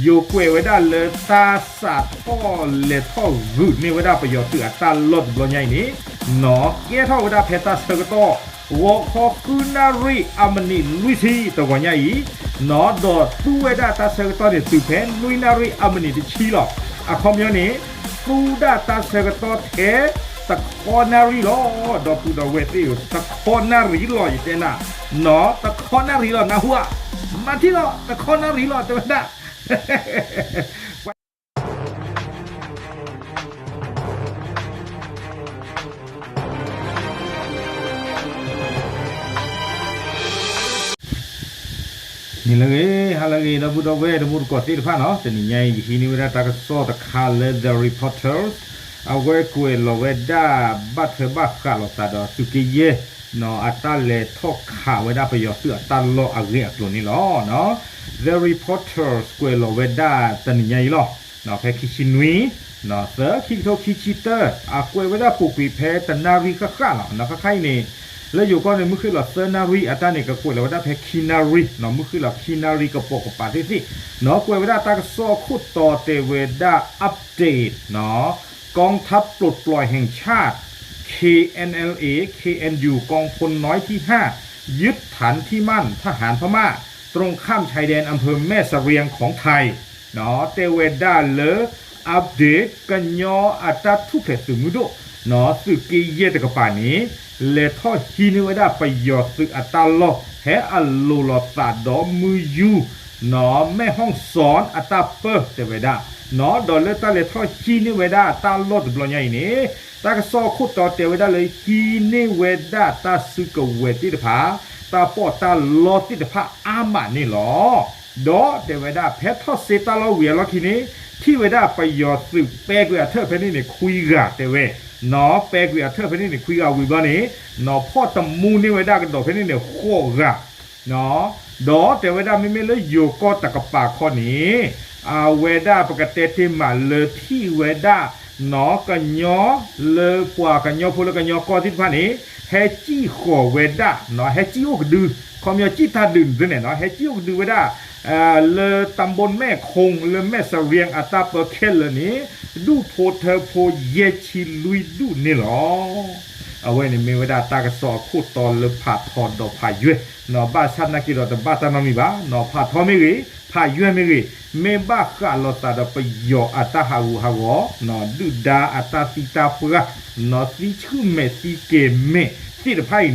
ယိၤကွဲးဝဲဒၣ်လၢတၢ်စးထီၣ်လဲၤထီၣ်ဂုာ်န့ၢ်ဝဲဒၣ်ပယီၤသုးအတၢ်လီၢ်တဘျီညါအံၤန့ၣ် နီၢ် ကဲထီၣ်ဝဲဒၣ်ဖဲတၢ်ဆၢကတီၢ် ဂီၤခီဃုနၣ်ရံၣ်အမံးနံးလွံၢ်ဆံတဂီၤညါအံၤ နီၢ် ဒီးသူဝဲဒၣ်တၢ်ဆၢကတီၢ်န့ၣ် တုၤဖဲနွံနၣ်ရံၣ်အမံးနံးတဆံလီၤ. အခီပညီန့ၣ် သူဒၣ်တၢ်ဆၢကတီၢ်ထဲ တခီနၣ်ရံၣ်လီၤ. ဒီပုၢ်ဒီဝဲၢ်သ့ၣ်ဧၢ, တခီနၣ်ရံၣ်လီၤ ယတဲနၤ, နီၢ် တခီနၣ်ရံၣ်လီၤ နၢ်ဟူဧါ, မၤထံၣ်လီၤ တခီနၣ်ရံၣ်လီၤ တဲဝဲဒၣ် နံၤလၢအဂ့ၤ ဟါလၢအဂ့ၤ ဒီပုၢ်ဒီဝဲၢ်တံၤသကိးသ့ၣ်တဖၣ်နီၢ်, တနံၤညါအံၤ ယဟံးန့ၢ်ဝဲဒၣ်တၢ်ကစီၣ်တခါလၢ The Reporters အဝဲကွဲးလီၤဝဲဒၣ် ဘၣ်ထွဲဘၣ်ဃးလိာ်သးဒီးသုးက့ယဲၢ် နီၢ် အတၢ်လဲၤထီၣ်ခးဝဲဒၣ်ပယီၤသုးအတၢ်လီၢ်အဂ့ၢ်အကျိၤန့ၣ်လီၤ. The Reporters ကွဲးလီၤဝဲဒၣ်တနံၤညါအံၤလီၤ. နီၢ် ဖဲခံဆံနွံ နီၢ် သၢ ခံကထိခံဆံတၢ အကွဲးဝဲဒၣ်ပူၤကွံာ်ဖဲတနၣ်ရံၣ်ဃၣ်ဃၣ်လီၤ. နီၢ် ခါခါအံၤန့ၣ် လၢယိၤကီၢ်န့ၣ် မုၢ်ဃ့ၢ်လီၤသၢနၣ်ရံၣ် အတၢ်န့ၣ် ကကွဲးလီၤဝဲဒၣ်ဖဲခံနၣ်ရံၣ် နီၢ် မုၢ်ဃ့ၢ်လီၤခံနၣ်ရံၣ်ကပိာ်ကပၤသ့ၣ်သ့ၣ် နီၢ် ကွဲးဝဲဒၣ်တၢ်ကစီၣ်အခိၣ်တီတဲဝဲဒၣ် update နီၢ် กองทัพปลดปล่อยแห่งชาติ เคเอ็นแอลเอ เคเอ็นยู กองพลน้อยที่ห้า ยึดฐานที่มั่นทหารพม่า ตรงข้ามชายแดนอำเภอแม่เสรียงของไทย နီၢ် တဲဝဲဒၣ်လၢ update ကညီအတၢ်ထူၣ်ဖျဲးသုးမုၢ်ဒိၣ် နီၢ် သုးက့ယဲၢ်တကပၤန့ၣ် လဲၤထီၣ်ဟံးန့ၢ်ဝဲဒၣ်ပယီၤသုးအတၢ်လီၢ် ဖဲအလိၤလိာ်သးဒီးမုၢ်ယူၢ် နီၢ် မဲၢ်ဟီၣ်စီၣ်အတၢ်ပၢၢ်တဲဝဲဒၣ် နီၢ် ဒီးလၢတၢ်လဲၤထီၣ်ဟံးန့ၢ်ဝဲဒၣ်တၢ်လီၢ်တဘျီညါအံၤန့ၣ် တၢ်ကစီၣ်အခိၣ်တီတဲဝဲဒၣ်လၢဟံးန့ၢ်ဝဲဒၣ်တၢ်စုကဝဲၤသ့ၣ်တဖၣ် တၢ်ပီးတၢ်လီသ့ၣ်တဖၣ်အါမးန့ၣ်လီၤ. ဒီးတဲဝဲဒၣ်ဖဲထီၣ်စ့တၢ်လီၢ်ဝံၤအလီၢ်ခံန့ၣ် ထံၣ်ဝဲဒၣ်ပယီၤသုးပဲကွံာ်အထၢၣ်ဖဲန့ၣ်န့ၣ် ခွံဂၤတဲဝဲ နီၢ် ပဲကွံာ်အထၢၣ်ဖဲန့ၣ်န့ၣ် ခွံဂၤဝံၤဘျီန့ၣ် နီၢ် ဖီၣ်တမူန့ၢ်ဝဲဒၣ်ကဒီးဖဲန့ၣ်န့ၣ် ဃိးဂၤ ဒီးတဲဝဲဒၣ်မ့မ့ၢ်လၢယိၤကီၢ်တကပၤခီန့ၣ် အဝဲဒၣ်ပကတဲတ့ၢ်မးလၢထံၣ်ဝဲဒၣ် နီၢ် ကညီလၢပှၤကညီဖိလၢကညီကီၢ်သ့ၣ်တဖၣ်န့ၣ် ဟဲစံၣ်ဃီၤဝဲဒၣ် နီၢ် ဟဲစံၣ်အိၣ်ကဒု ခီပညီစံၣ်တၢ်ဒုးန့ၣ်န့ၣ် နီၢ် ဟဲစံၣ်အိၣ်ကဒုဝဲဒၣ် လၢ တၢ်ဘိမဲၣ်ခိၣ် လၢမဲၢ်စရံအတၢ်ပၢခဲလၢာ်န့ၣ် ဒူၣ်ဖိထၢဖိယဲၢ်ဆံလွံၢ်ဒူၣ်န့ၣ်လီၤ. အဝဲန့ၣ်မ့ၢ်ဝဲဒၣ်တၢ်ကစီၣ်အခိၣ်တီလၢဖးထီဒီးဖးယွဲၢ် နီၢ် ဘၣ်ဆၣ်နာ်က့ဒီးတဘၣ်တၢ်နီတမံၤဘၣ် နီၢ် ဖးထီမ့ၢ်ဂ့ၤ ဖးယွဲၢ်မ့ၢ်ဂ့ၤ မ့ၢ်ဘၣ်ဃးလိာ်သးဒီးပယီၤအတၢ်ဟးဂူာ်ဟးဂီၤ နီၢ် ဒုၣ်ဒါအတၢ်သံတၢ်ပှၢ် နီၢ် သံဆူၣ်မဲာ်သံကဲၤမဲာ်သ့ၣ်တဖၣ်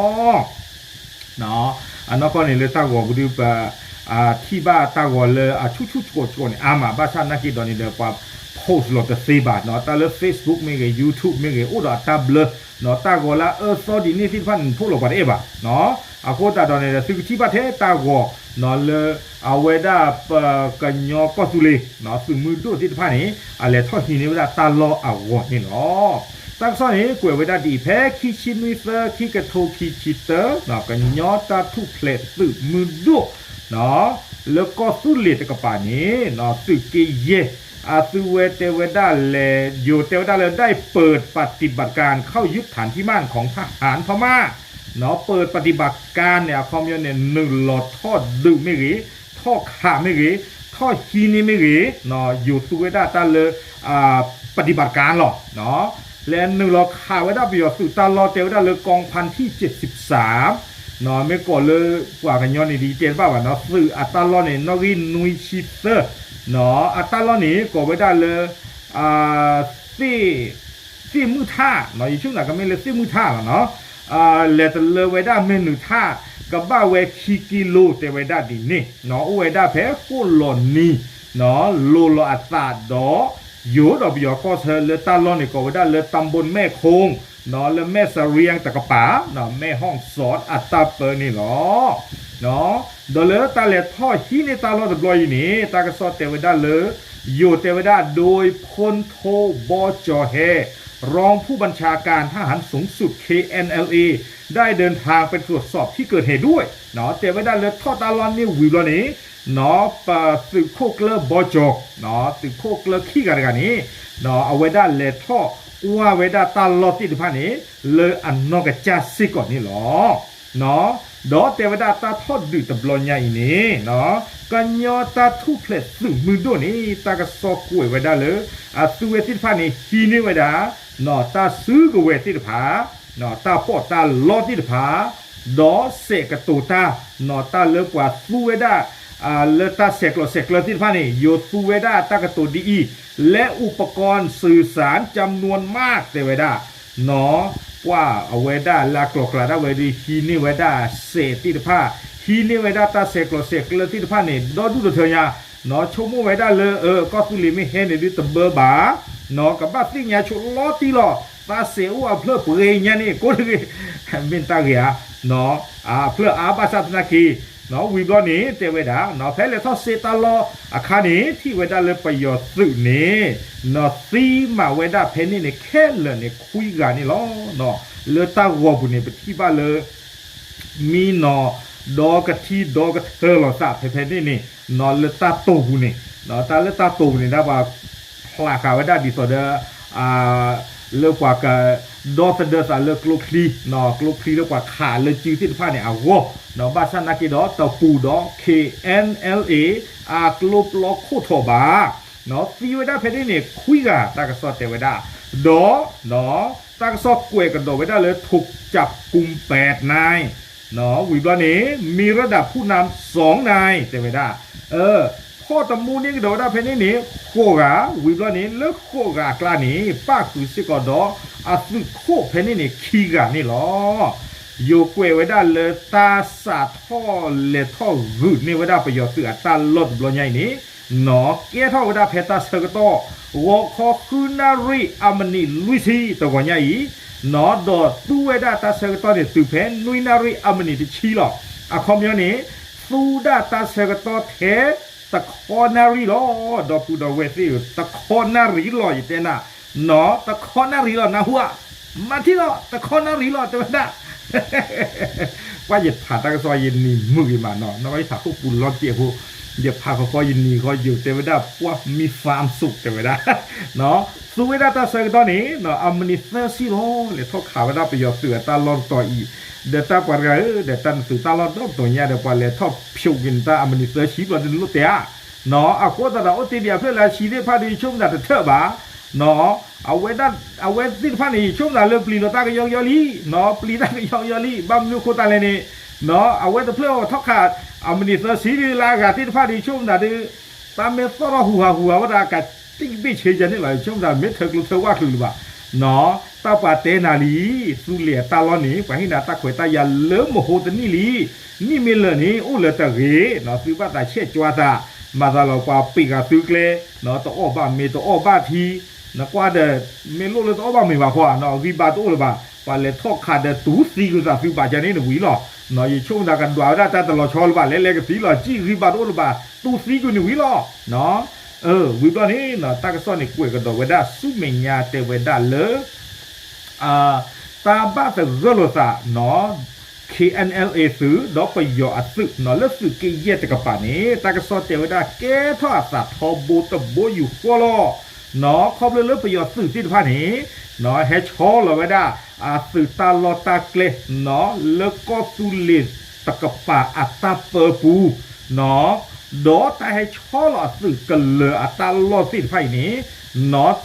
အံၤန့ၣ် နီၢ် ယတဲပၠးသုမုာ်ထီဘိန့ၣ်လီၤ. အနီၢ်ကီၢ်န့ၣ်လၢတၢ်ဂီၤပူၤဒုးပ ထံၣ်ဘၣ်တၢ်ဂီၤလၢအဆူၣ်ဆူၣ်ကိၢ်ကိၢ်န့ၣ် အါမး ဘၣ်ဆၣ်နာ်က့ဒီးန့ၣ်ဒီး ပှၤ post လီၤတသ့ဘၣ် နီၢ် တၢ်လၢ Facebook မ့ၢ်ဂ့ၤ YouTube မ့ၢ်ဂ့ၤ အိၣ်ဒီးအတၢ်ဘျၢ နီၢ် တၢ်ဂီၤလၢအအၢသီဒ်န့ၣ်သ့ၣ်တဖၣ်န့ၣ် နထိၣ်လီၤပှၤတအဲၣ်ဘၣ် နီၢ် အဃိသတးဒီးန့ၣ်ဒီး သုကထံၣ်ဘၣ်ထဲတၢ်ဂီၤ နီၢ် လၢအဝဲဒၣ်ပကညီကီၢ်သူလ့ၤ နီၢ် သုးမုၢ်ဒိၣ်သ့ၣ်တဖၣ်န့ၣ် အလဲၤထီၣ်ဟံးန့ၢ်ဝဲဒၣ်တၢ်လီၢ်အဂီၢ်န့ၣ်လီၤ. တၢ်ကစီၣ်န့ၣ် ကွဲးဝဲဒၣ်ဒ်အံၤ ဖဲခံဆံနွံသၢ ခံကထိခံဆံတၢ နီၢ် ကညီတၢ်ထူၣ်ဖျဲးသုးမုၢ်ဒိၣ် နီၢ် လၢကီၢ်သူလ့ၤတကပၤန့ၣ် နီၢ် သုးက့ယဲၢ် အသုဝဲတဲဝဲဒၣ်လဲၤ ယိၤတဲဝဲဒၣ်လၢ ได้เปิดปฏิบัติการเข้ายึดฐานที่มั่นของทหารพม่า နီၢ် เปิดปฏิบัติการန့ၣ် အခီပညီန့ၣ် နုာ်လီၤထီၣ်ဒုးမ့ၢ်ဂ့ၤ ထီၣ်ခးမ့ၢ်ဂ့ၤ ထီၣ်ဟံးန့ၢ်မ့ၢ်ဂ့ၤ နီၢ် ယိၤသူဝဲဒၣ်တၢ်လၢ ပฏิบัติการ လီၤ နီၢ် လဲၤနုာ်လီၤခးဝဲဒၣ်ပယီၤသုးတၢ်လီၢ်တဲဝဲဒၣ်လၢ กองพันที่เจ็ดสิบสาม နီၢ် မ့ၢ်ကိးလၢပှၤကညီန့ၣ်ဒ်တဲတဘၣ်ဘၣ် နီၢ် သုးအတၢ်လီၢ်န့ၣ် နီၣ်ဂံၢ်နွံဆံသၢ နီၢ် အတၢ်လီၢ်န့ၣ် ကိးဝဲဒၣ်လၢ သ့ၣ် သ့ၣ်မုၢ်ထၣ် နီၢ် ယဆိကမိၣ်ကမ့ၢ်လၢသ့ၣ်မုၢ်ထၣ်လီၤ နီၢ် လဲၤတလၢဝဲဒၣ်မ့ၢ်နုာ်ထၣ် ကဘၣ်ဝဲခံကံလိတဲဝဲဒၣ်ဒ်န့ၣ် နီၢ် အိၣ်ဝဲဒၣ်ဖဲဃိၣ်လီၤနံၤ နီၢ် လိၤလီၤအသးဒီး ယိၤဒီးပယီၤကီၢ်ဆၢလၢတၢ်လီၢ်န့ၣ် ကိးဝဲဒၣ်လၢ ตำบลแม่โขง နီၢ် လၢမဲၢ်စရံတကပၤ နီၢ် မဲၢ်ဟီၣ်စီၣ်အတၢ်ပၢန့ၣ်လီၤ. ဒီးလၢတၢ်လဲၤထီၣ်ဟံးန့ၢ်တၢ်လီၢ်တဘျီအံၤန့ၣ် တၢ်ကစီၣ်တဲဝဲဒၣ်လၢ ယိၤတဲဝဲဒၣ် โดยพลโท บอจอ แฮ รองผู้บัญชาการทหารสูงสุด เคเอ็นแอลเอ ได้เดินทางไปตรวจสอบที่เกิดเหตุด้วย နီၢ် တဲဝဲဒၣ်လၢထီၣ်တၢ်လီၢ်န့ၢ်ဝံၤဘျီန့ၣ် နီၢ် ပသုးခိၣ်ကျၢၢ် บอจอ နီၢ် သုးခိၣ်ကျၢၢ်ခံဂၤတဂၤန့ၣ် နီၢ် အဝဲဒၣ်လဲၤထီၣ်ကွၢ်ဝဲဒၣ်တၢ်လီၢ်သ့ၣ်တဖၣ်န့ၣ် လၢအနီၢ်ကစၢ်စ့ၢ်ကီးန့ၣ်လီၤ. နီၢ် ဒီးတဲဝဲဒၣ်တၢ်ထီၣ်ဒုးတဘျီညါအံၤန့ၣ် ကညီတၢ်ထူၣ်ဖျဲးသုးမုၢ်ဒိၣ်န့ၣ် တၢ်ကစီၣ်ကွဲးဝဲဒၣ်လၢ အသုဝဲသ့ၣ်တဖၣ်န့ၣ် ဟံးန့ၢ်ဝဲဒၣ် တၢ်စုကဝဲၤသ့ၣ်တဖၣ် တၢ်ပီးတၢ်လီသ့ၣ်တဖၣ် ဒီးစဲးကတိၤတၢ် တၢ်လၢပှၤသူဝဲဒၣ် လၢတၢ်ဆဲးကျိးဆဲးကျၢသ့ၣ်တဖၣ်န့ၣ် ယိၤသူဝဲဒၣ်တၢ်ကတိၤဒ်အံၤ และอุปกรณ์สื่อสารจำนวนมาก တဲဝဲဒၣ် ပှၤအဝဲဒၣ်လၢအကျိၤကျဲဒၣ်ဝဲဒုးဟံးန့ၢ်ဝဲဒၣ်စဲးသ့ၣ်တဖၣ် ဟံးန့ၢ်ဝဲဒၣ်တၢ်ဆဲးကျိးဆဲးကျၢသ့ၣ်တဖၣ်န့ၣ် ဒီဒူၣ်ဒီထၢညါ ဆိကမိၣ်ဝဲဒၣ်လၢ ကီၢ်သူလ့ၤမ့ၢ်ဟဲန့ၣ်ဒုးတဘၢဘၣ် ကဘၣ်သ့ၣ်ညါဆိလီၤတံၢ်လီၤ သးစဲးအိၣ်အဖျၢၣ်ပှဲၤညါန့ၣ် ကိးတဂ့ၤ မ့ၢ်တၢ်ဂ့ၤဧါ အဖျၢၣ်အါဘၣ်ဆၣ်သနာ်က့ ဝံၤဘျီန့ၣ် တဲဝဲဒၣ် ဖဲလဲၤထီၣ်စ့တၢ်လီၢ်အခါန့ၣ် ထံၣ်ဝဲဒၣ်လၢပယီၤသုးန့ၣ် သံမးဝဲဒၣ်ဖဲန့ၣ်န့ၣ် ခဲလၢာ်န့ၣ် ခွံဂၤန့ၣ်လီၤ. လၢတၢ်ဂီၤပူၤန့ၣ် ပထံၣ်ဘၣ်လၢ မံနီၤ ဒီကထံဒီကထၢလီၤသးဖဲဖဲန့ၣ်န့ၣ် လၢတၢ်တိာ်ပူၤန့ၣ် တၢ်လၢတၢ်တိာ်ပူၤန့ၣ် ဒၣ်ပှၤဖျးဃာ်ဝဲဒၣ်ဒ်သိးဒီး လၢပှၤက ဒီသဒၢသးလၢကျိချံ ကျိချံလၢပှၤခးလၢစုသ့ၣ်တဖၣ်န့ၣ်အဂီၢ် ဘၣ်ဆၣ်သနာ်က့ဒီး တပူၤဒီး ခ့ၣ်အဲၣ်အဲၣ်လ်အ့ အကျိပျီခိၣ်ထီၣ်ဘၣ် သံဝဲဒၣ်ဖဲန့ၣ်န့ၣ် ခွံဂၤ တၢ်ကစီၣ်တဲဝဲဒၣ် ဒီး တၢ်ကစီၣ်ကွဲးကဒီးဝဲဒၣ်လၢ ถูกจับกุมแปดนาย ဝံၤဘျီန့ၣ် มีระดับผู้นำสองนาย တဲဝဲဒၣ် ဖီၣ်တမူန့ၢ်ကဒီးဝဲဒၣ်ဖဲန့ၣ်န့ၣ် ဃိးဂၤ ဝံၤဘျီန့ၣ် လၢဃိးဂၤအကျါန့ၣ် ပၣ်ဃုာ်စ့ၢ်ကီးဒီး အသုးခိၣ်ဖဲန့ၣ်န့ၣ် ခံဂၤန့ၣ်လီၤ. ယိၤကွဲးဝဲဒၣ်လၢတၢ်စးထီၣ်လဲၤထီၣ်ဂုာ်န့ၢ်ဝဲဒၣ်ပယီၤသုးအတၢ်လီၢ်တဘျီညါအံၤန့ၣ် နီၢ်ကဲထီၣ်ဝဲဒၣ်ဖဲတၢ်ဆၢကတီၢ် ဂီၤခီဃုနၣ်ရံၣ်အမံးနံးလွံၢ်ဆံတဂီၤညါအံၤ နီၢ်ဒီးသူဝဲဒၣ်တၢ်ဆၢကတီၢ်န့ၣ် တုၤဖဲနွံနၣ်ရံၣ်အမံးနံးတဆံလီၤ. အခီပညီန့ၣ် သူဒၣ်တၢ်ဆၢကတီၢ်ထဲ တခီနၣ်ရံၣ်လီၤ. ဒီပုၢ်ဒီဝဲၢ်သ့ၣ်ဧၢ တခီနၣ်ရံၣ်လီၤ ယတဲနၤ နီၢ် တခီနၣ်ရံၣ်လီၤ နၢ်ဟူဧါ မၤထံၣ်လီၤ တခီနၣ်ရံၣ်လီၤ တဲဝဲဒၣ် ပှၤယဖးတၢ်ကစီၣ်ယနံၤမုာ်ဂ့ၤမးနီၢ် နီၢ်ကယဖးခိၣ်ပူၤလီၤတံၢ်အဃိ ယဖးဃီဃီယနံၤဃီယိၤတဲဝဲဒၣ် ပှၤမံသးစူၤတဲဝဲဒၣ် သူဝဲဒၣ်တၢ်ဆၢကတီၢ်န့ၣ် အမံးနံးသၢဆံလီၤ လဲၤထီၣ်ခးဝဲဒၣ်ပယီၤသုးအတၢ်လီၢ်တတီၤအံၤ ဒီးတၢ်ပှၤတဂၤဧၢ ဒီးတၢ်နသုးတၢ်လီၢ်ဒီးပတီၤညါဒီး ပှၤလဲၤထီၣ်ဖျိးက့ၤနတၢ်အမံးနံးသၢဆံဘျီဒ်နလိၣ်တဲဧါ နီၢ် အဃိသတးဒီး အိၣ်တ့ၢ်ဒံးအဖျၢၣ်လၢအဆံသ့ၣ်တဖၣ်ဒီး ယဆိကမိၣ်သးတထၢၣ်ဘၣ် နီၢ် အဝဲဒၣ် အဝဲသ့ၣ်တဖၣ်န့ၣ် ယဆိကမိၣ်သးလၢပျံၤလီၤတၢ်ကယီကယီလံ နီၢ် ပျံၤတၢ်ကယီကယီလံ ဘၣ်မနုၤအဃိသတးလဲၣ်န့ၣ် နီၢ် အဝဲတဖျၢၣ်အီၤထီၣ်ခး အမံးနံးသၢဆံဒ်လၢအဂၤသ့ၣ်တဖၣ်ဒီး ယဆိကမိၣ်သးဒီး တၢ်မ့ၢ်သီၣ်ထီၣ်ဟူးဟးဟူးဟးဝဲဒၣ် ကတံၢ်ကဘ့ၣ်ဆ့ယၤန့ၣ်လီၤ ယဆိကမိၣ်သးမ့ၢ်ထၢကျိထၢဝၣ်ချုးလၢၤဘၣ် နီၢ် တၢ်ပှၤတဲနၤလံ သူလ့ၤအတၢ်လီၢ်န့ၣ် ပှၤဟ့ၣ်နၤတၢ်ခွဲးတၢ်ယာ်လၢမဟိတနံၣ်လံ နံၣ်မ့ၢ်လၢာ်န့ၣ် အိၣ်လၢတဂ့ၤ နီၢ် သုဘၣ်သးဆဲးကွၢ်သး မၤသးလီၤပှၤပံးဃာ်သုကျဲ နီၢ် တအီၣ်ဘၣ်မ့ၤတအီၣ်ဘၣ်ထံ နကွၢ်ဒီး မ့ၢ်လိၣ်လၢတအီၣ်ဘၣ်မ့ၤဘၣ်ဃီ နီၢ် ဂံၢ်ဘါတအိၣ်လၢၤဘၣ် ပှၤလဲၤထီၣ်ခးဒီးတူၢ်သံကွံာ်သးသုဘၣ်ကန့ၣ်န့ၣ်ဝံၤလီၤ နီၢ် ယဆိကမိၣ်သးကဒွးဝဲဒၣ်တၢ်တလီၤဆီလၢၤဘၣ် လဲၤလဲၤကသံလီၤ ကံၣ်ဂံၢ်ဘါတအိၣ်လၢၤဘၣ် တူၢ်သံကွံာ်န့ၣ်ဝံၤလီၤ နီၢ် ဝံၤဘျီန့ၣ် နီၢ် တၢ်ကစီၣ်န့ၣ်ကွဲးကဒီးဝဲဒၣ်ဆူမဲာ်ညါတဲဝဲဒၣ်လၢ တၢ်ဘၣ်သဂၢၢ်လိာ်သး နီၢ် ခ့ၣ်အဲၣ်အဲၣ်လ်အ့သုး ဒီးပယီၤအသုး နီၢ် လၢသုးက့ယဲၢ်တကပၤန့ၣ် တၢ်ကစီၣ်တဲဝဲဒၣ်ကဲထီၣ်အသးထီဘိတဘိယူၢ်ဃီလီၤ နီၢ် ခီဖျိလၢပယီၤသုးသ့ၣ်တဖၣ်န့ၣ် နီၢ် ဟဲဆီလီၤဝဲဒၣ် အသုးတၢ်လီၢ်တၢ်ကျဲ နီၢ် လၢကီၢ်သူလ့ၤတကပၤအတၢ်ပၢပူၤ နီၢ် ဒီးတၢ်ဟဲဆီလီၤအသုးကလၢၤအတၢ်လီၢ်သ့ၣ်တဖၣ်အံၤန့ၣ် နီၢ် တ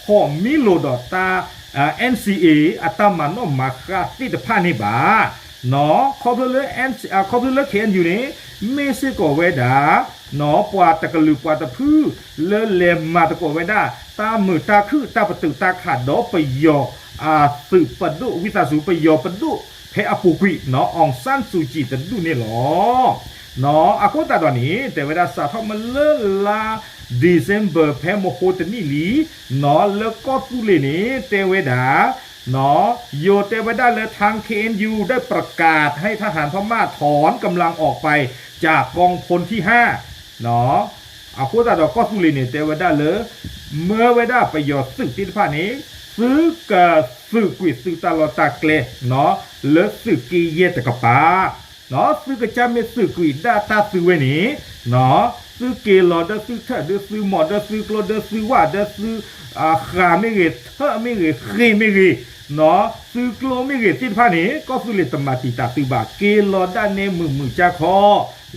ဖိးမံလိာ်ဒီးတၢ် အၣ် အၣ် အၣ် အ့ အတၢ်မၤနီၣ်မၤဃါသ့ၣ်တဖၣ်န့ၣ်ဘၣ် နီၢ် ခီဖျိလၢ ခီဖျိလၢ ခ့ၣ်အဲၣ်ယူၢ်န့ၣ် မ့ၢ်စ့ၢ်ကီးဝဲဒၣ် နီၢ် ပှၤတကလုာ်ပှၤတဖု လၢလဲၤမၤသကိးဝဲဒၣ် တၢ်မုာ်တၢ်ခုၣ်တၢ်ပတုာ်တၢ်ခးဒီးပယီၤအသုးပဒိၣ် ဝံသးစူၤ ပယီၤပဒိၣ်ဖဲအပူၤကွံာ် နီၢ် အောင်ဆန်းစုကြည် တဒူၣ်န့ၣ်လီၤ နီၢ် အဃိသတးဒီးန့ၣ် တဲဝဲဒၣ်စးထီၣ်မ့ၢ်လၢလါ December ဖဲမဟိတနံၣ်လံ နီၢ် လၢကီၢ်သူလ့ၤန့ၣ် တဲဝဲဒၣ် နီၢ် ယိၤတဲဝဲဒၣ်လၢ ทาง เคเอ็นยู ได้ประกาศให้ทหารพม่าถอนกำลังออกไปจากกองพลที่ห้า နီၢ် အဃိသတးဒီးကီၢ်သူလ့ၤန့ၣ် တဲဝဲဒၣ်လၢ မၢဝဲဒၣ်ပယီၤသုးသ့ၣ်တဖၣ်န့ၣ် သုကသုးကွံာ်သုတၢ်လီၢ်တၢ်ကျဲ နီၢ် လၢသုးက့ယဲၢ်တကပၤ နီၢ် သုကစၢ်မ့ၢ်သုးကွံာ်ဒၣ်တၢ်သုဝဲန့ၣ် နီၢ် သုက့ၤလီၤဒီးသုထၢၣ်ဒီးသုမီၢ်ဒီးသုကျိဒီးသုဝၣ်ဒီးသု ဃာ်မ့ၢ်ဂ့ၤ ထၢၣ်မ့ၢ်ဂ့ၤ ဃ့ၢ်မ့ၢ်ဂ့ၤ သုကျိမ့ၢ်ဂ့ၤသ့ၣ်တဖၣ်န့ၣ် ကီၢ်သူလ့ၤတမၤတံာ်တာ်သုဘၣ် က့ၤလီၤဒၣ်နဲမုာ်မုာ်ကၢ်ခီ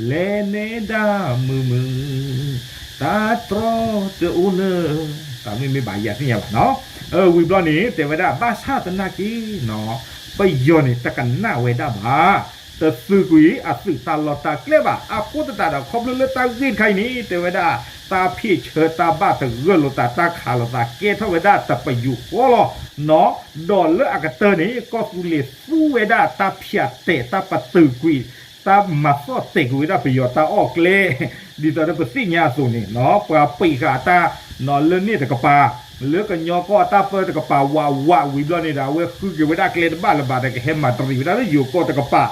လဲၤနဲဒၣ်မုာ်မုာ် တၢ်တြီတအိၣ်လၢ တၢ်မ့ၢ်မ့ၢ်ဘၣ်ယၤသ့ၣ်ညါဘၣ်နီၤ ဝံၤဘျီန့ၣ် တဲဝဲဒၣ် ဘၣ်ဆၣ်သနာ်က့နီၤ ပယီၤန့ၣ် တကနၣ်ဝဲဒၣ်ဘၣ် တသုးကွံာ်အသုးတၢ်လီၢ်တၢ်ကျဲဘၣ် အဃိသတးဒီး ခီဖျိလၢတၢ်ဂ့ၢ်တခါအံၤန့ၣ် တဲဝဲဒၣ် တၢ်ဖ့ၣ်ဆၢတၢ်ဘၣ်သဂၢၢ်လိာ်သး တၢ်ခးလိာ်သး ကဲထီၣ်ဝဲဒၣ်တပယူာ်ဃီလီၤနီၤ ဒီးလၢအကတၢၢ်န့ၣ် ကီၢ်သူလ့ၤသူဝဲဒၣ်တၢ်ဖၠးတဲာ် တၢ်ပတုာ်ကွံာ် တၢ်မၤသီၣ်တဲာ်ကွံာ်ဝဲဒၣ်ပယီၤတၢ်အီၣ်ကျဲ ဒ်သိးဒီးပသ့ၣ်ညါအသိးန့ၣ်နီၤ ပှၤပံာ်ဃာ်တၢ်နီၤ လၢန့ၣ်တကပၤ လၢကညီကီၢ်အတၢ်ပၢတကပၤ ဝးဝးဝံၤဘျီန့ၣ်ဒီး အဝဲဃုက့ၤဝဲဒၣ်ကျဲတဘၣ်လၢၤဘၣ်ဒီး ကဟဲမၤတရံးဝဲဒၣ်လၢယိၤကီၢ်တကပၤ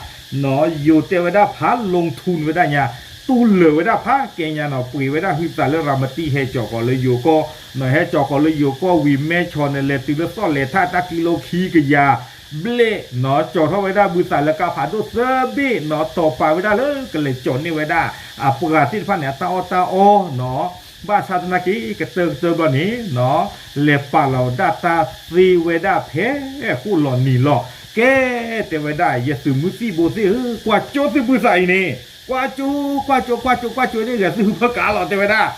နီၤ ယိၤတဲဝဲဒၣ်ဖး လီထူန့ၣ်ဝဲဒၣ်ညါ တူၢ်လၢာ်ဝဲဒၣ်ဖးကဲညါနီၤ ပှ့ၤဝဲဒၣ်ဟုသးလၢရၤမတံ ဟဲကၠီၤဃီၤလၢယိၤကီၢ်နီၤ ဟဲကၠီၤဃီၤလၢယိၤကီၢ်ဝံၤ မဲဆီးန့ၣ် လဲၤတုၤလၢသီၣ်လဲၤထၣ်တၢ်ကံလိခံကယၤ ဘျဲၣ်နီၤ ကၠီၤထီၣ်ဝဲဒၣ်ဘုသးလၢကါဖးဒိၣ်သၢဘ့ၣ်နီၤ တီၤပာ်ဝဲဒၣ်လၢကလဲၤကၠီၤန့ၢ်ဝဲဒၣ် အပှၤသ့ၣ်တဖၣ်န့ၣ် အတၢ်အီၣ်တၢ်အီနီၤ ဘၣ်ဆၣ်သနာ်က့ ကတၢၢ်ကတၢၢ်ဘျီန့ၣ်နီၤ လဲၤပာ်လီၤဒၣ်တၢ်သ့ဝဲဒၣ်ဖဲ ဃိၣ်လီၤနံၤလီၤ ကဲ တဲဝဲဒၣ် ယသုးမုၢ်သံၣ်ဘိသ့ၣ်ဧၢ ကွၢ်ကၠိသုးဘုသးအံၤန့ၣ် ကွၢ်ကၠိ ကွၢ်ကၠိ ကွၢ်ကၠိ ကွၢ်ကၠိန့ၣ် ဂဲၤသုးဟူဖၢကးလီၤ တဲဝဲဒၣ်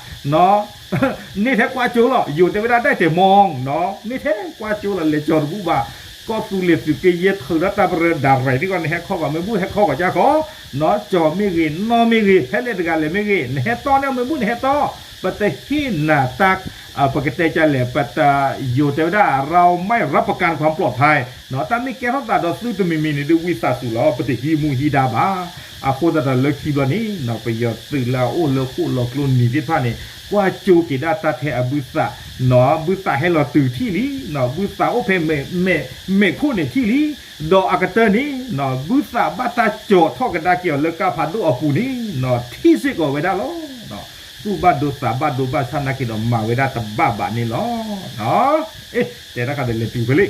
န့ၢ်ထဲကွၢ်ကၠိလီၤ ယိၤတဲဝဲဒၣ် ဒၣ်တဲာ်မီၢ်နီၤ န့ၢ်ထဲကွၢ်ကၠိလီၤ လဲၤကၠီၤတဘူၣ်ဘၣ် ကီၢ်သူလ့ၤသုးက့ယဲၢ်ထုးထီၣ်တၢ်ပရၢ ဒၣ်ရဲၣ်ဒ်ကီး နဟဲခီကီးမ့ၢ်ဘူၣ် ဟဲခီကီးကၢ်ခီ နီၤ ကၠီၤမ့ၢ်ဂ့ၤ နီၢ်မ့ၢ်ဂ့ၤ ဖဲလဲၣ်တဂၤလဲၤမ့ၢ်ဂ့ၤ နဟဲတီၢ်န့ၢ်မ့ၢ်ဘူၣ် နဟဲတီၢ် ပတဟ့ၣ်နၤတၢ် ပကတဲကလဲၣ် ပတ ယိၤတဲဝဲဒၣ် เราไม่รับประกันความปลอดภัย နီၤ တၢ်မ့ၢ်ကဲထီၣ်သးဒီးသုတမံၤမံၤန့ၣ် ဒုးဝံသးစူၤလီၤ ပတဟံးမူဟံးဒါဘၣ် အဃိသတးဒီးလၢခံဘျီန့ၣ်နီၤ ပယီၤသုးလၢအအိၣ်လၢဃိၣ်လီၤကျိနံၤသ့ၣ်တဖၣ်န့ၣ် ကွၢ်ကၠိက့ၤဒၣ်တၢ်ထဲအဘုသး နီၤ ဘုသးဟဲလီၤတုၤထံၣ်လံ နီၤ ဘုသးအိၣ်ဖဲမဲာ်ခိၣ်န့ၣ်ထံၣ်လံ ဒီးအကတၢၢ်န့ၣ် နီၤ ဘုသးဘၣ်တၢ်ကၠီၤထီၣ်ကဒါက့ၤအီၤလၢကါဖးဒိၣ်အပူၤန့ၣ် နီၤ ထံၣ်စ့ၢ်ကီးဝဲဒၣ်လီၤ သူၣ်ဘၣ်ဒိသးဘၣ်ဒိဘၣ်ဆၣ်နာ်က့ဒီးမၤဝဲဒၣ်တဘၣ်ဘၣ်န့ၣ်လီၤ. တဲတၢ်ခါဒီးလဲၤတုၤဖဲလံ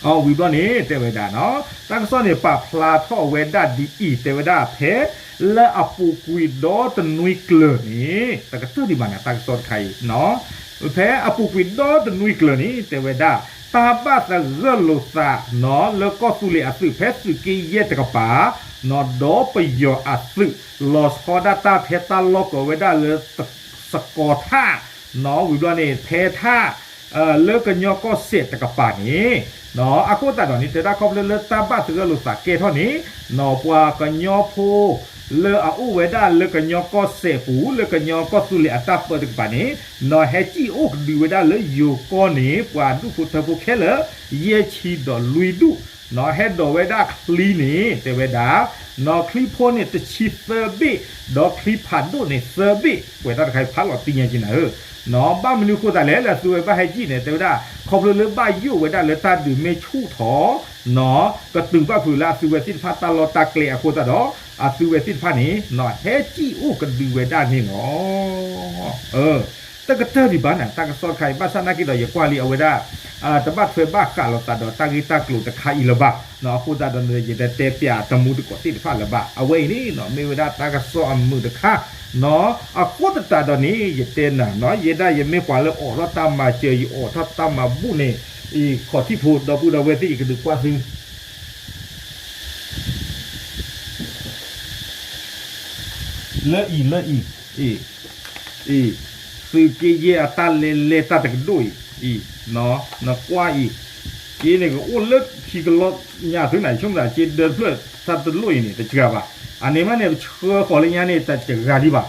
အဝံၤဘျီန့ၣ် တဲဝဲဒၣ်နီၤ တၢ်ကစီၣ်န့ၣ် ပာ်ဖျါထီၣ်ဝဲဒၣ်ဒ်အံၤ တဲဝဲဒၣ်ဖဲ လၢအပူၤကွံာ်ဒီတနွံကျၢၤန့ၣ် တကတၢၢ်ဒံးဘၣ်န့ၣ် တၢ်ကစီၣ်တခါအံၤ ဖဲအပူၤကွံာ်ဒီတနွံကျၢၤန့ၣ် တဲဝဲဒၣ် တၢ်ဘၣ်သဂၢၢ်လိာ်သးနီၤ လၢကီၢ်သူလ့ၤအသုးဖဲသုးက့ယဲၢ်တကပၤ နီၤ ဒီးပယီၤအသုး လီၤဆီဒၣ်တၢ်ဖဲတၢ်လီၢ်ကီးဝဲဒၣ်လၢ စကီၤထၣ် နီၤ ဝံၤဘျီန့ၣ် ဖဲထၣ် လၢကညီကီၢ်စဲၣ်တကပၤန့ၣ် နီၤ အဃိသတးဒီးန့ၣ် တဲဒၣ်ခီဖျိလၢတၢ်ဘၣ်သဂၢၢ်လိာ်သးကဲထီၣ်န့ၣ် နီၤ ပှၤကညီဖိ လၢအအိၣ်ဝဲဒၣ်လၢကညီကီၢ်စဲၣ်ပူၤ လၢကညီကီၢ်သူလ့ၤအတၢ်ပၢတကပၤန့ၣ် နီၤ ဟဲစံၣ်အိၣ်ကဒုဝဲဒၣ်လၢယိၤကီၢ်န့ၣ် ပှၤဒူၣ်ဖိထၢဖိခဲလၢာ် ယဲၢ်ဆံဒီးလွံၢ်ဒူၣ် နီၤ ဟဲဒိးဝဲဒၣ်ချံန့ၣ် တဲဝဲဒၣ် နီၤ ချံဖိန့ၣ်တဆံသၢဘ့ၣ် ဒီးချံဖးဒိၣ်န့ၣ်သၢဘ့ၣ် ပှဲၤတၢ်တခါအံၤဖးလီၤတံၢ်ညါက့ၤနၤဧၢ နီၤ ဘၣ်မနုၤဃိသတးလဲၣ် လၢအသုဝဲဘၣ်ဟဲစံၣ်န့ၣ် တဲဝဲဒၣ် ခီဖျိလၢဘၣ်ယိၣ်ဝဲဒၣ်လၢတၢ်ဒုးမ့ၢ်ဆူၣ်ထီၣ် နီၤ ကတုၤဘၣ်ဖုးလၢအသုဝဲသ့ၣ်တဖၣ်တၢ်လီၢ်တၢ်ကျဲအဃိသတးဒီး အသုဝဲသ့ၣ်တဖၣ်န့ၣ် နီၤ ဟဲစံၣ်အိၣ်ကဒုဝဲဒၣ်န့ၣ်လီၤ. တကတၢၢ်ဒံးဘၣ်န့ၣ် တၢ်ကစီၣ်တခါအံၤ ဘၣ်ဆၣ်နာ်က့ဒီး ယကွၢ်လံအဝဲဒၣ် တဘၣ်ထွဲဘၣ်ဃးလိာ်သးဒီးတၢ်ဂ့ၢ်တၢ်ကျိၤတခါအံၤလၢၤဘၣ် အဃိသတးဒီး ယတတဲပၠးတမူတကိးသ့ၣ်တဖၣ်လၢၤဘၣ် အဝဲအံၤန့ၣ် မ့ၢ်ဝဲဒၣ်တၢ်ကစီၣ်အမုာ်တခါ နီၤ အဃိသတးဒီးန့ၣ် ယတဲနၤနီၤ ယဲဒၣ်ယမ့ၢ်ပှၤလၢအိးထီၣ်တၢ်မၤစၢၤ ယအိးထီၣ်တၢ်မၤဘူၣ်န့ၣ် အံၤခီၣ်ထံးဖိဒီပုၢ်ဒီဝဲၢ်သ့ၣ် ယကဒုးကွၢ်သု လၢအံၤ လၢအံၤ အံၤ အံၤ သုးက့ယဲၢ်အတၢ်လဲၤလဲၤတၢ်တကဒိၣ်အံၤ အံၤ နကွၢ်အံၤ က့န့ၣ်ကအိၣ်လၢခံကလီၢ်ညါသုန့ၣ် ဆိကမိၣ်သးက့ဒၢတဖျၢၣ်တၢ်တလိၣ်အံၤန့ၣ် တစှၤဘၣ် အန့ၣ်မးန့ၣ် ပဆှၢဃီၤလၢညါန့ၣ် တစှၤဒံးဘၣ်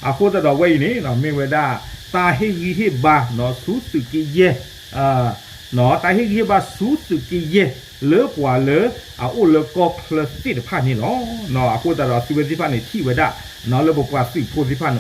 အဃိသတးဒီးဝဲအံၤန့ၣ် မ့ၢ်ဝဲဒၣ် တၢ်ဟ့ၣ်ဂံၢ်ဟ့ၣ်ဘါ ဆူသုးက့ယဲၢ် တၢ်ဟ့ၣ်ဂံၢ်ဟ့ၣ်ဘါဆူသုးက့ယဲၢ် လၢပှၤလၢအအိၣ်လၢကီၢ်ချၢသ့ၣ်တဖၣ်န့ၣ်လီၤ. အဃိသတးဒီးသုဝဲသ့ၣ်တဖၣ်န့ၣ်ထံၣ်ဝဲဒၣ် လၢပပှၤသုးဖိသ့ၣ်တဖၣ်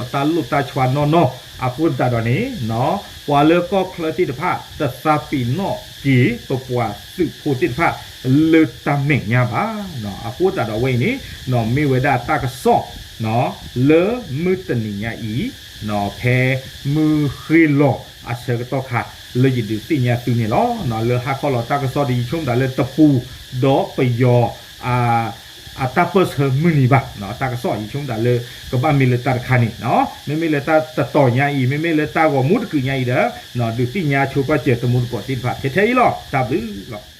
န့ၣ် အိၣ်ဒီးတၢ်လိၣ်တၢ်ဆှါနီၢ်နီၢ် အဃိသတးဒီးန့ၣ် ပှၤလၢကီၢ်ချၢသ့ၣ်တဖၣ် တသးပ့ၤနီၣ်က့ၤ ပပှၤသုးဖိသ့ၣ်တဖၣ် လၢတၢ်မဲာ်ညါဘၣ်. အဃိသတးဒီးအဝဲအံၤန့ၣ် မ့ၢ်ဝဲဒၣ်တၢ်ကစီၣ် လၢမုၢ်တနံၤညါအံၤ ဖဲမုၢ်ဃ့လီၤအဆၢကတီၢ်ခါ လၢယဒုးသ့ၣ်ညါသုန့ၣ်လီၤ. လၢဟါခီလီၤတၢ်ကစီၣ်တယံာ်ဆိကမိၣ်သးလၢတပူၤ ဒီးပယီၤ အ အတၢ်ပၢၢ်ဆၢမုၢ်နံၤဘၣ်, တၢ်ကစီၣ်အံၤဆိကမိၣ်သးလၢ ကဘၣ်မ့ၢ်လၢတၢ်တခါန့ၣ်, မ့မ့ၢ်လၢတၢ်တတီၤညါအံၤ မ့မ့ၢ်လၢတၢ်ဂီၤမူတကုာ်ညါအံၤဒီး ဒုးသ့ၣ်ညါဆိပာ်စၢၤတမူတကိးသ့ၣ်တဖၣ်ထဲထဲအံၤလီၤ. တၢ်ဘျုးလီၤ.